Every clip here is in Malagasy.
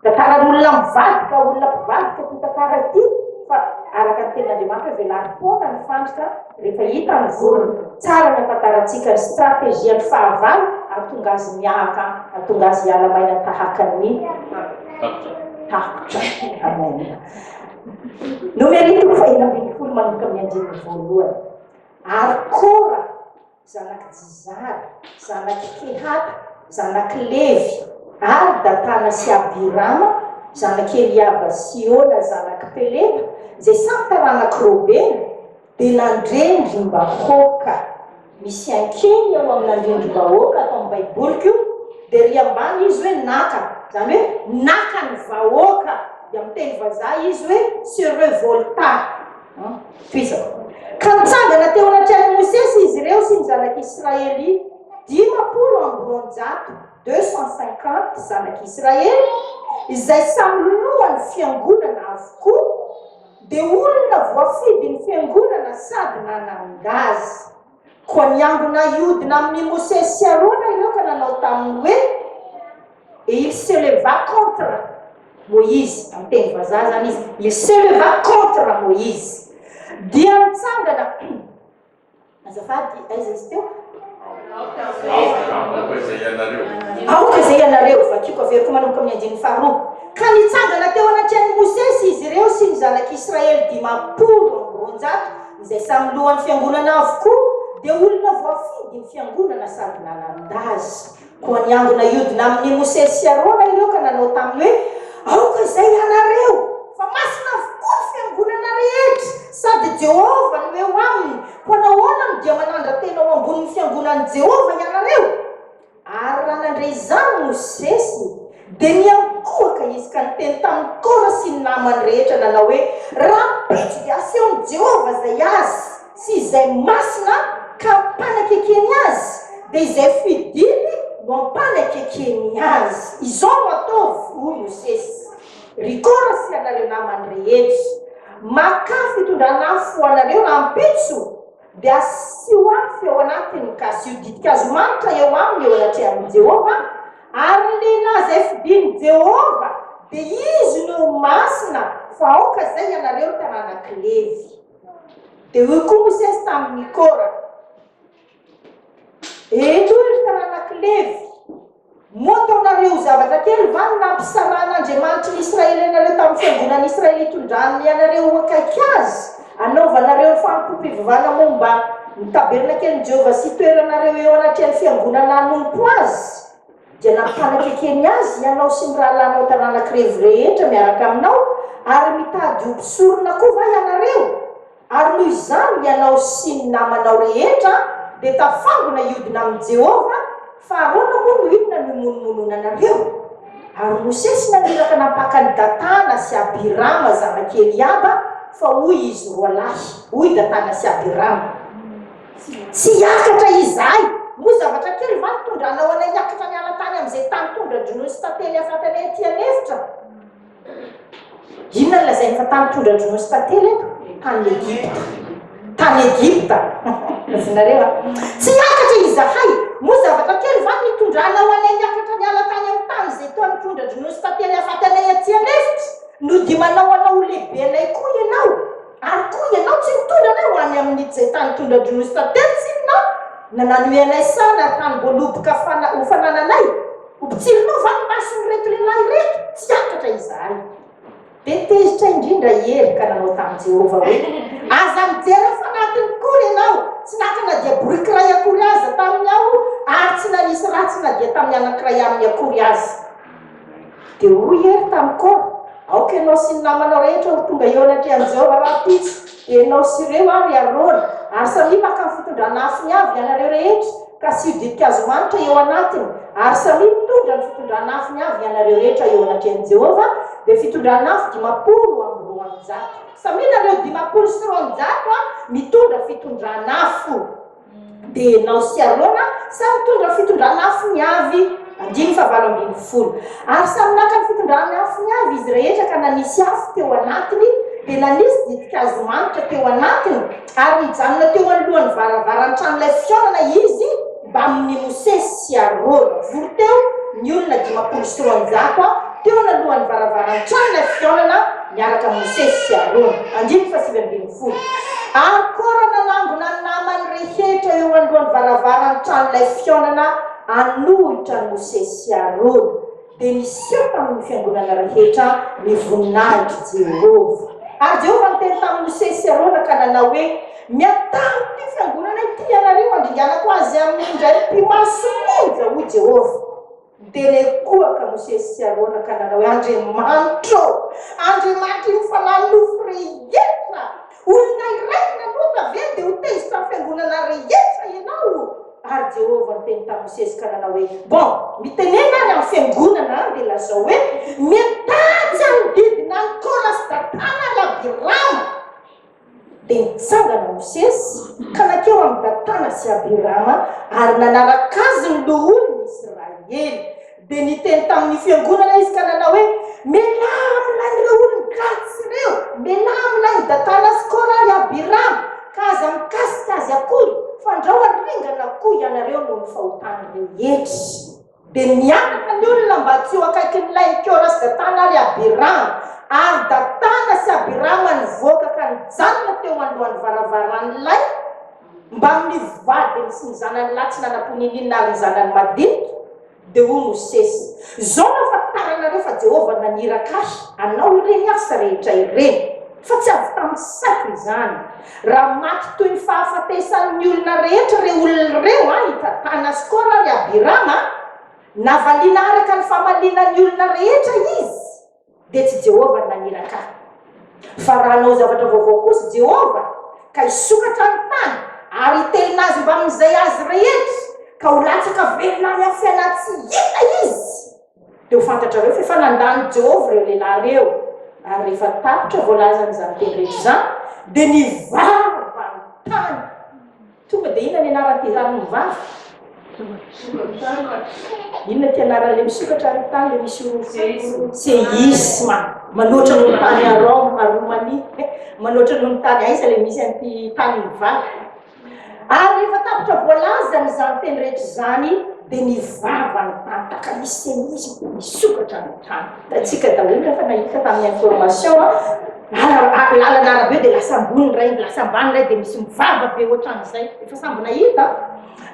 Tantaran'olona mivadika, olona mpivadika ity tantara ity, fa araka ny tenin'Andriamanitra hoe velarim-poana ny fandrika rehefa hita ny vorona. Tsara ny hahafantarantsika ny stratégie-n'ny fahavalo hahatonga azy mihahaka, hahatonga azy hiala maina tahaka ny takotra. Amen. Nomery toko fahenina ambin'ny folo manomboka amin'ny andininy voalohany. Ary Kora zanak'i Jizara, zanak'i Kehata, zanak'i Levy, ary Datana sy Abirama, zanak'i Eliaba sy Ona, zanak'i Peleta, izay samy taranak'i Robena, dia nandrendrim-bahoaka. Misy ankeny eo amin'ny nandrendrim-bahoaka ato amin'ny Baiboliko, dia ery ambany izy hoe naka, izany hoe naka ny vahoaka, dia amin'ny teny vazaha izy hoe se revolta. Tohizako. Ka nitsangana teo anatrehan'i Mosesy izy ireo sy ny zanak'Israely 250, 250 zanak'Israely, izay samy lohan'ny fiangonana avokoa, dia olona voafidin'ny fiangonana sady nanan-daza. Koa niangona hiodina amin'i Mosesy sy Arona ireo ka nanao taminy hoe, Et il se leva contre Moïse, amin'ny teny vazaha zany izy, il se leva contre Moïse. Dia nitsangana, azafady, aiza izy teo? Aoka izay ianareo. Aoka izay ianareo, vakiko averiko manomboka amin'ny andininy faharoa. Ka nitsangana teo anatrehan'i Mosesy izy ireo sy ny zanak'Israely 250, izay samy lohan'ny fiangonana avokoa, dia olona voafidy ny fiangonana sady nanan-daza. Koa niangona hiodina amin'i Mosesy sy Arona ireo ka nanao taminy hoe, Aoka izay ianareo, fa masina avokoa ny fiangonana rehetra, sady Jehovah no eo aminy, koa nahoana no dia manandra-tena ho ambonin'ny fiangonan'i Jehovah ianareo? Ary raha nandre izany Mosesy, dia niankohoka izy ka niteny tamin'i Kora sy ny namany rehetra nanao hoe, Rahampitso dia asehon'i Jehovah izay azy sy izay masina ka ampanakekeny azy, dia izay fidiny no ampanakekeny azy. Izao no ataovy, hoy Mosesy, Ry Kora sy ianareo namany rehetra, makà fitondrana afo ho anareo rahampitso, Dia asio afo eo anatiny, ka asio ditin-kazo manitra eo aminy eo anatrehan'i Jehovah, ary ny lehilahy izay fidin'i Jehovah, dia izy no ho masina, fa aoka izay ianareo taranak'i Levy. Dia hoy koa Mosesy tamin'i Kora, Henoy, ry taranak'i Levy, Moa ataonareo ho zavatra kely va ny nampisarahan'Andriamanitry ny Israely anareo tamin'ny fiangonan'i Israely hitondrany anareo ho akaiky Azy, hanaovanareo ny fanompoam-pivavahana momba ny tabernakelin'i Jehovah sy hitoeranareo eo anatrehan'ny fiangonana hanompo Azy? Dia nampanakekeny azy ianao sy ny rahalahinao taranak'i Levy rehetra miaraka aminao, ary mitady ho mpisorona koa va ianareo? Ary noho izany ianao sy ny namanao rehetra dia tafangona hiodina amin'i Jehovah, fa Arona moa no inona no imonomononanareo? Ary Mosesy naniraka nampaka an'i Datana sy Abirama zanak'i Eliaba, fa hoy izy roa lahy, hoy Datana sy Abirama, Tsy hiakatra izahay! Moa zavatra kely va nitondranao anay hiakatra niala tany amin'izay tany tondra-dronono sy tantely hafaty anay aty an'efitra? Inona no lazainy fa tany tondra-dronono sy tantely eto? Tany Egypta. Tany Egypta. Azonareo a? Tsy hiakatra izahay. Moa zavatra kely va ny nitondranao anay niakatra niala tany amin'ny tany izay toa nitondra-dronono sy tantely hahafaty anay aty an'efitra? No dia manao anao ho lehibenay koa ianao. Ary koa ianao tsy nitondra anay ho any amin'ny izay tany tondra-dronono sy tantely tsinona na nanome anay saha na tanim-boaloboka ho fanananay. Ho mpitsirinao va ny mason'ireto lehilahy ireto? Tsy hiakatra izahay. Dia tezitra indrindra i Ely ka nanao tamin'i Jehovah hoe, Aza mijery ny fanatiny kory ianao! Tsy naka na dia boriky iray akory aza taminy aho, ary tsy nanisy ratsy na dia tamin'ny anankiray aminy akory aza. Dia hoy Ely tamin'i Kora, Aoka ianao sy ny namanao rehetra ho tonga eo anatrehan'i Jehovah rahampitso, ianao sy ireo ary Arona, ary samia maka ny fitondrana afony avy ianareo rehetra, ka asio ditin-kazo manitra eo anatiny, ary samia mitondra ny fitondrana afony avy ianareo rehetra eo anatrehan'i Jehovah, dia fitondrana afo 250. Samia nareo 250 mitondra fitondrana afo. Dia ianao sy Arona samy mitondra fitondrana afony avy. Andininy fahavalo ambin'ny folo. Ary samy naka ny fitondrany afony avy izy rehetra ka nanisy afo teo anatiny, dia nanisy ditin-kazo manitra teo anatiny, ary nijanona teo anoloan'ny varavaran'ny tranolay fihaonana izy mbamin'i Mosesy sy Arona. Vory teo ny olona 250. teo analohan'ny varavaran'ny tranolay fihaonana niaraka amin'i Mosesy sy Arona. Andininy fahasivy ambin'ny folo. Ary Kora nanangona ny namany rehetra eo anoloan'ny varavaran'ny tranolay fihaonana hanohitra an'i Mosesy sy Arona. Dia niseho tamin'ny fiangonana rehetra ny voninahitr'i Jehovah. Ary Jehovah niteny tamin'i Mosesy sy Arona ka nanao hoe, Miataha amin'ity fiangonana ity ianareo, handringanako azy amin'ny indray mipi-maso monja, hoy Jehovah. Niteny koa ka Mosesy sy Arona ka nanao hoe, Andriamanitra ô! Andriamanitry ny fanahy nofo rehetra! Olona iray nanota ve dia ho tezitra amin'ny fiangonana rehetra ianao? Ary Jehovah niteny tamin'i Mosesy ka nanao hoe, Bon, mitenena ary amin'ny fiangonana dia lazao hoe, Miataha tsy hanodidina an'i Kora sy Datana ary Abirama! Dia nitsangana Mosesy ka nankeo amin'i Datana sy Abirama, ary nanaraka azy ny loholon'ny Israely. Dia niteny tamin'ny fiangonana izy ka nanao hoe, Mialà amin'ilay olon-dratsy ireo, mialà amin'ilay Datana sy Kora ary Abirama, ka aza mikasika azy akory, fandrao haringana koa ianareo noho ny fahotany rehetra. Dia nianaka ny olona mba tsy ho akaikin'ilay Kora sy Datana ary Abirama. Ary Datana sy Abirama nivoaka ka nijanona teo anoloan'ny varavaran'ilay, mbamin'ny vadiny sy ny zanany lahy tsy nanam-po n'inon'inona ary ny zanany madinika. Dia hoy Mosesy, Izao no ahafantaranareo fa Jehovah naniraka ahy hanao ireny asa rehetra ireny, fa tsy avy tamin'ny saiko izany. Raha maty toy ny fahafatesan'ny olona rehetra ireo olona ireo, i Datana sy Kora ary Abirama, navaliana araka ny famaliana ny olona rehetra izy, dia tsy Jehovah no naniraka ahy. Fa raha hanao zavatra vaovao kosa Jehovah, ka hisokatra ny tany, ary hitelina azy mbamin'izay azy rehetra, ka ho latsaka velona any amin'ny fiainana-tsy hita izy, dia ho fantatrareo fa efa nandà an'i Jehovah ireo lehilahy ireo. Ary rehefa tapitra voalazan'izany teny rehetra izany, dia nivava ny tany. Tonga dia inona ny anaran'ity rano mivava? Inona ity anaran'ilay misokatra ny tany ilay misy horohoro? Séisme. Manoatra noho ny tany à Rome, à Roumanie. Manoatra noho ny tany aiza ilay misy an'ity tany mivava. Ary rehefa tapitra voalazany izany teny rehetra izany dia nivava ny tany, taka misy séisme, misokatra ny tany. Hitantsika daholo rehefa nahita tamin'ny information lalana arabe dia lasa ambony indray, lasa ambany indray dia misy mivava be ohatran'izay. Efa samby nahita.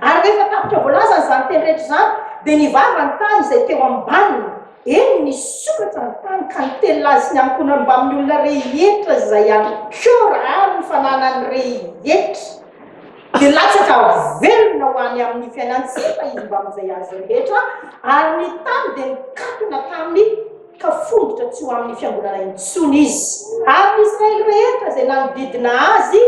Ary rehefa tapitra voalazany izany teny rehetra izany dia nivava ny tany izay teo ambaniny. Eny, nisokatra ny tany ka nitelina azy sy ny ankohonany mbamin'ny olona rehetra izay any Kora ary ny fananany rehetra. Dia latsaka velona ho any amin'ny fiainan-tsy hita izy mbamin'izay azy rehetra, ary ny tany dia nikatona taminy ka fongotra tsy ho amin'ny fiangonana intsony izy. Ary ny Israely rehetra izay nanodidina azy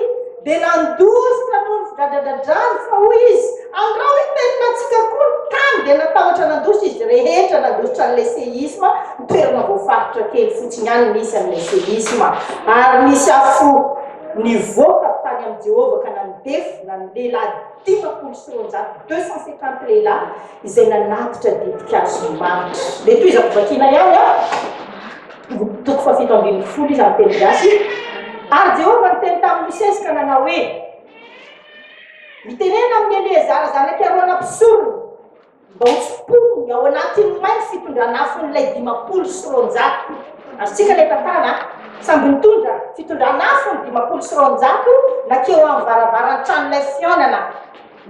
dia nandositra noho ny fidradradradrany, fa hoy izy, Andrao hitelina antsika koa ny tany. Dia natahotra nandositra izy rehetra, nandositra an'ilay seisma, ny toerana voafaritra kely fotsiny ihany nisy an'ilay seisma. Ary nisy afo Nivoaka avy tany amin'i Jehovah ka nandefona ny lehilahy 250, 250 lehilahy, izay nanatitra ditin-kazo manitra. Dia tohizako vakiana ihany an, toko fahafito ambin'ny folo izy amin'ny teny gasy. Ary Jehovah niteny tamin'i Mosesy ka nanao hoe, Mitenena amin'i Eleazara zanak'i Arona mpisorona, Mba ho tsimponiny ao anatin'ny may ny fitondran'afon'ilay 250. Azontsika ilay tantara an! Samby nitondra fitondran'afo ny 250 nankeo amin'ny varavaran'ny tranolay fihaonana.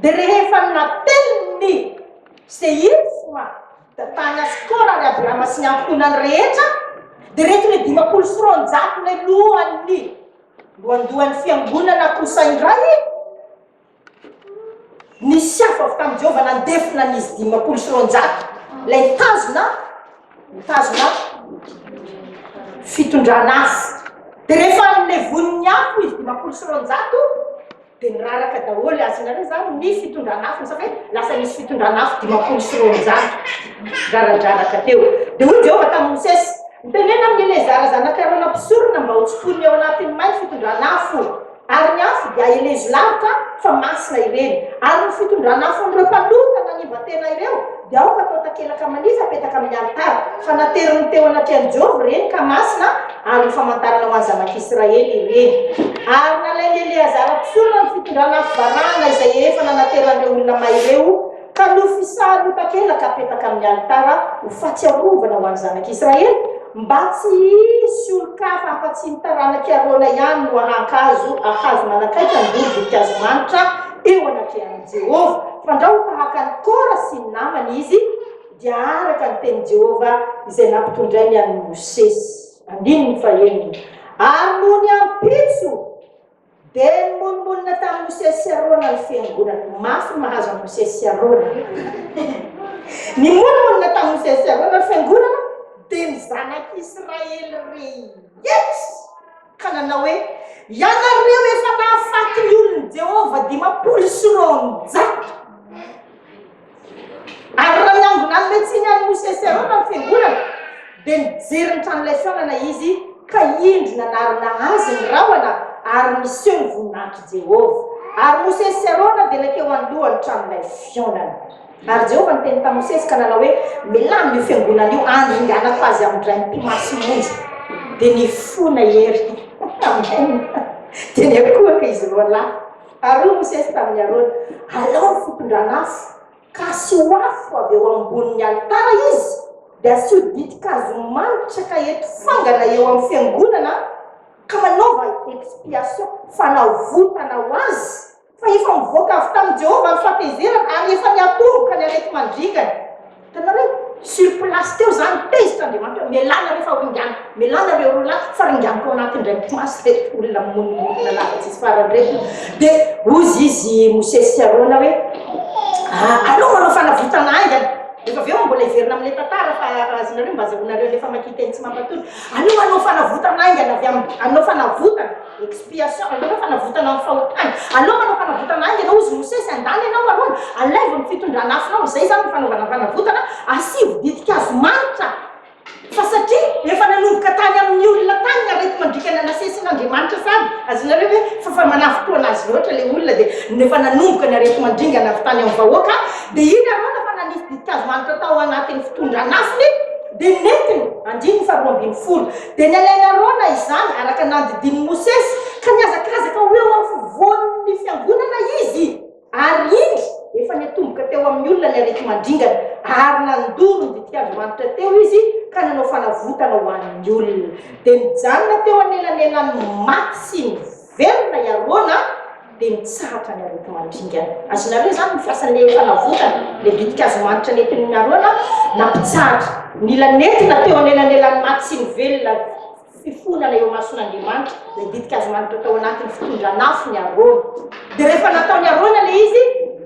Dia rehefa natelin'ny seisma Datana sy Kora ary Abirama sy ny ankohonany rehetra, dia ireto ilay 250 ilay lohan'ny lohandohan'ny fiangonana kosa indray, Nisy afo avy tamin'i Jehovah nandefona an'izy 250, ilay nitazona, nitazona fitondrana azy. Dia rehefa nolevonin'ny afo izy 250, dia niraraka daholo, azonareo izany ny fitondrana afo, ny hoe lasa nisy fitondrana afo 250, niraradraraka teo. Dia hoy Jehovah tamin'i Mosesy, Mitenena amin'i Eleazara zanak'i Arona mpisorona mba hotsimponiny ao anatin'ny may ny fitondrana afo. Ary ny afo dia aelezo lavitra fa masina ireny. Ary ny fitondran'afon'ireo mpanota nanimba tena ireo dia aoka atao takelaka manify apetaka amin'ny alitara, fa nateriny teo anatrehan'i Jehovah ireny ka masina, ary ho famantarana ho an'ny zanak'Israely ireny. Ary nalain'i Eleazara mpisorona ny fitondran'afo varahana izay efa nanateran'ireo olona may ireo. Ka nofisahany ho takelaka apetaka amin'ny alitara ho fahatsiarovana ho an'ny zanak'Israely, mba tsy hisy olon-kafa afa-tsy ny taranak'i Arona ihany no hahankazo hahazo manakaiky handoro voninkazo manitra eo anatrehan'i Jehovah, fandrao ho tahaka an'i Kora sy ny namany izy, dia araka ny tenin'i Jehovah izay nampitondrainy an'i Mosesy. Andininy fahenina. Ary nony ampitso, Dia nimonomonona tamin'i Mosesy sy Arona ny fiangonana. Mafy ny mahazo an'i Mosesy sy Arona. Nimonomonona tamin'i Mosesy sy Arona ny fiangonana, dia ny zanak'Israely rehetra, ka nanao hoe, Ianareo efa nahafaty ny olon'i Jehovah 250. Ary raha niangona hanome tsiny an'i Mosesy sy Arona ny fiangonana, dia nijery ny tranolay fihaonana izy, ka indro nanarona azy ny rahona, ary niseho ny voninahitr'i Jehovah. Ary Mosesy sy Arona dia nankeo anoloan'ny tranolay fihaonana. Ary Jehovah niteny tamin'i Mosesy ka nanao hoe, Mialà amin'io fiangonana io, handringanako azy amin-draim-pimasy monja. Dia nifona hery. Amen. Dia niankohoka izy roalahy. Ary hoy Mosesy tamin'i Arona, Alao ny fitondrana afo, ka asio afo avy eo ambonin'ny alitara izy, dia asio ditin-kazo manitra ka ento fangana eo amin'ny fiangonana, ka manaova expiation, fanavotana ho azy, fa efa mivoaka avy tamin'i Jehovah ny fahatezerana, ary efa niatomboka ny areti-mandringana. Hitanareo? Sur place teo zany, tezitra Andriamanitra hoe mialà nareo fa ringano, mialà nareo roa lahy fa ringaniko ao anatin'ny indray mipimaso ireto olona mimonomonona lava tsisy farany ireto. Dia hozy izy Mosesy sy Arona hoe, ah, aleo manao fanavotana haingana. Rehefa avy eo mbola hiverina amin'ilay tantara fa azonareo mba azahoanareo ilay famakian-teny tsy mampatory. Aleo manao fanavotana haingana avy amin'ny, hanao fanavotana. Expiation, aleo manao fanavotana amin'ny fahotana, aleo manao fanavotana haingana hozy Mosesy, andany ianao Arona, alaivo ny fitondrana afonao, izay izany ny fanaovana fanavotana, asivo ditin-kazo manitra, fa satria efa nanomboka tany amin'ny olona tany ny areti-mandrikana nasesin'Andriamanitra sady, azonareo ve, fa fa manafintohana azy loatra ilay olona dia efa nanomboka ny areti-mandringana avy tany amin'ny vahoaka, dia iny Arona fa nanisy ditin-kazo manitra tao anatin'ny fitondrana afony, dia nentiny, andininy faharoa ambinifolo. Dia nalain'i Arona izany, araka ny nandidian'i Mosesy, ka nihazakazaka ho eo afovoan'ny fiangonana izy, ary indro, efa niatomboka teo amin'ny olona ny areti-mandringana, ary nandoro ny ditik'Andriamanitra teo izy ka nanao fanavotana ho an'ny olona. Dia nijanona teo anelanelan'ny maty sy ny velona i Arona, dia mitsahatra ny areti-mandringana. Azonareo izany ny fiasan'ilay fanavotana, ilay ditin-kazo manitra nentin'i Arona, nampitsahatra. Nila nentina teo anelanelan'ny maty sy ny velona fifonana eo imason'Andriamanitra, ilay ditin-kazo manitra tao anatin'ny fitondran'afo ny Arona. Dia rehefa nataon'i Arona ilay izy,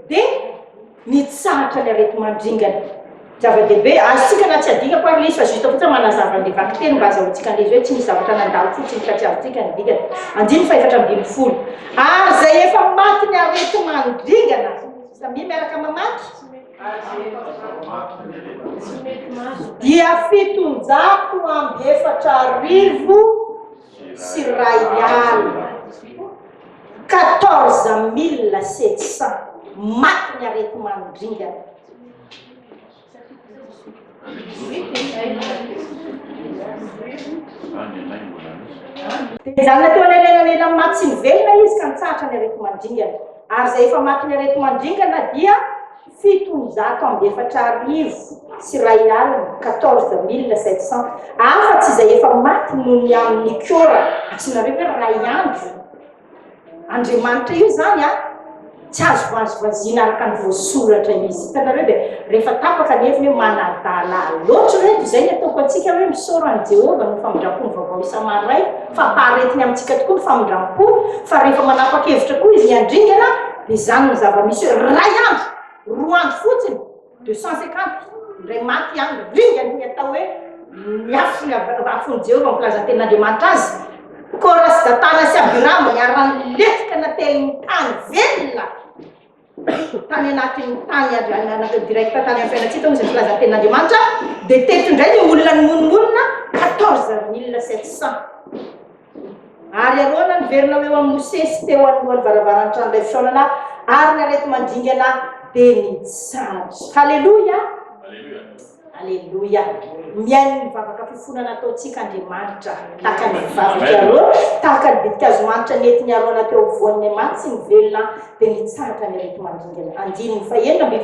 dia Mitsahatra ny areti-mandringana. Zava-dehibe, azontsika na tsy adikako ary ilay izy fa juste fotsiny manazava an'ilay vakiteny mba azahoantsika an'ilay izy hoe tsy misy zavatra nandalo fotsiny ka tsy azontsika ny dikany. Andininy faha-14. Ary izay efa matin'ny areti-mandringana, samia miaraka mamaky, dia 147. 14700 maty ny areti-mandringana. Dia nijanona teo anelanelan'ny maty sy ny velona izy ka nitsahatra ny areti-mandringana. Ary izay efa maty ny areti-mandringana dia 2107, 14700, afa-tsy izay efa maty noho ny amin'ny Kora, antsoinareo hoe ray andro. Andriamanitra io izany an, tsy azo vazivaziana araka ny voasoratra izy. Hitanareo dia rehefa tapaka ny heviny hoe manadala loatra ireto, izay ny ataoko antsika hoe misaora an'i Jehovah noho ny famindram-pony vaovao isa-maraina, fa ampaharetiny amintsika tokoa ny famindram-po, fa rehefa manapa-kevitra koa izy ny handringana, Dia izany no zava-misy hoe iray andro, roa andro fotsiny, 250, indray maty ihany, ringany ny atao hoe ny afony, afon'i Jehovah milaza ny tenin'Andriamanitra azy. Kora sy Datana sy Abirama niara-nilentika natelin'ny tany velona tany anatin'ny tany anatin'ny direct tany amin'ny fiainantsika hoy izay filaza ny tenin'Andriamanitra. Dia teto indray ny olona nimonomonona 14700. Ary Arona niverina ho eo amin'i Mosesy teo anoloan'ny varavaran'ny tranolay fihaonana, ary ny areti-mandringana dia nitsahatra. Haleloia! Aleloia! Mihaino ny vavaka fifonana ataontsika Andriamanitra, tahaka ny vavak'i Arona, tahaka ny ditin-kazo manitra nentin'i Arona teo afovoan'ny maty sy ny velona, dia nitsahatra ny areti-mandringana. Andininy fahenina ambin'ny.